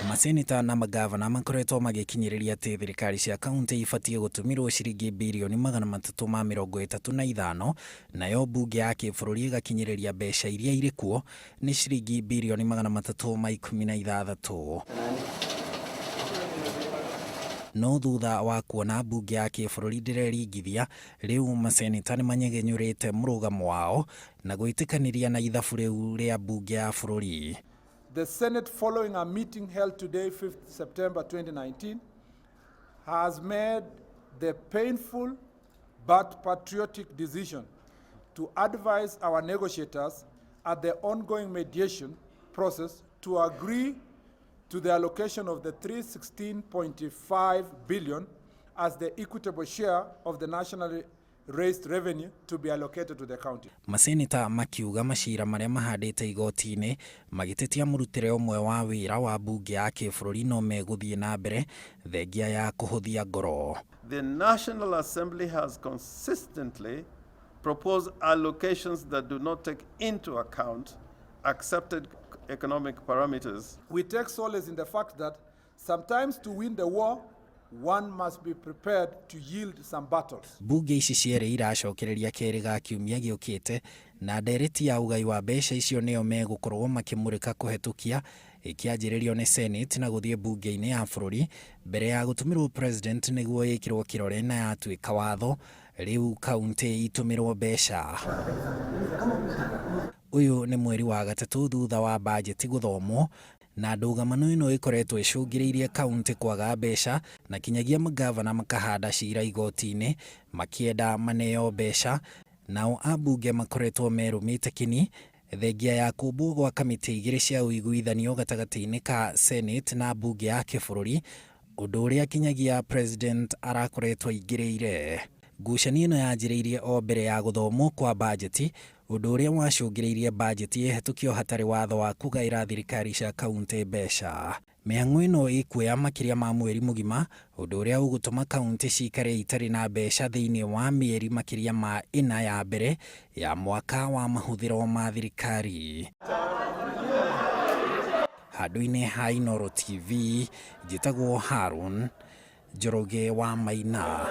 Maseneta na magavana makoretwo magĩkinyĩrĩria atĩ thirikari cia kauntĩ ibatiĩ gũtũmĩrwo ciringi birioni 335, nayo mbunge ya kĩbũrũri ĩgakinyĩrĩria mbeca iria irĩ kuo nĩ ciringi birioni 316. No thutha wa kuona mbunge ya kĩbũrũri ndĩreringithia, rĩu maseneta nĩ manyegenyũrĩte mũrũgamo wao na gwĩtĩkanĩria na ithabu rĩu rĩa mbunge ya bũrũri. The Senate, following a meeting held today, 5th September 2019, has made the painful but patriotic decision to advise our negotiators at the ongoing mediation process to agree to the allocation of the 316.5 billion as the equitable share of the nationally raised revenue to be allocated to the county. Maseneta makiuga macira marĩa mahandĩte igoti-inĩ magĩtetia mũrutĩre ũmwe wa wĩra wa mbunge ya kĩbũrũri no megũthiĩ na mbere thengia ya kũhũthia ngoro. The National Assembly has consistently proposed allocations that do not take into account accepted economic parameters. We take solace in the fact that sometimes to win the war, one must be prepared to yield some battles. Mbunge ici cierĩ iracokereria kerĩ ga kiumia gĩũkĩte na ndereti ya ũgai wa mbeca icio nĩyo megũkorwo makĩmũrĩka kũhetũkia ĩkĩanjĩrĩrio nĩ Senate na gũthiĩ mbunge-inĩ ya bũrũri mbere ya gũtũmĩrwo president nĩguo ĩkĩrwo kĩrore na yatuĩka watho rĩu kauntĩ itũmĩrwo mbeca. Ũyũ nĩ mweri wa gatatũ thutha wa bajeti gũthomwo na ndũgamano ĩno ĩkoretwo ĩcũngĩrĩirie kauntĩ kwaga mbeca na kinyagia magavana makahanda cira igoti-inĩ makĩenda maneo mbeca, nao ambunge makoretwo merũmĩte kini thengia ya kũmbwo gwa kamĩtĩ igĩrĩ cia ũiguithanio gatagatĩ-inĩ ka Senate na mbunge ya kĩbũrũri, ũndũ ũrĩa kinyagia president arakoretwo aingĩrĩire. Ngucanio ĩno yanjĩrĩirie o mbere ya gũthomwo kwa bajeti, ũndũ ũrĩa wacũngĩrĩirie bajeti ĩhetũkio hatarĩ watho wa kũgaĩra thirikari cia kauntĩ mbeca. Mĩhang'o ĩno ĩkuoya makĩria ma mweri mũgima, ũndũ ũrĩa ũgũtũma kauntĩ cikare itarĩ na mbeca thĩinĩ wa mĩeri makĩria ma ĩna ya mbere ya mwaka wa mahũthĩro ma thirikari. Handũ-inĩ ha Inooro TV, njĩtagwo Harun Njoroge wa Maina.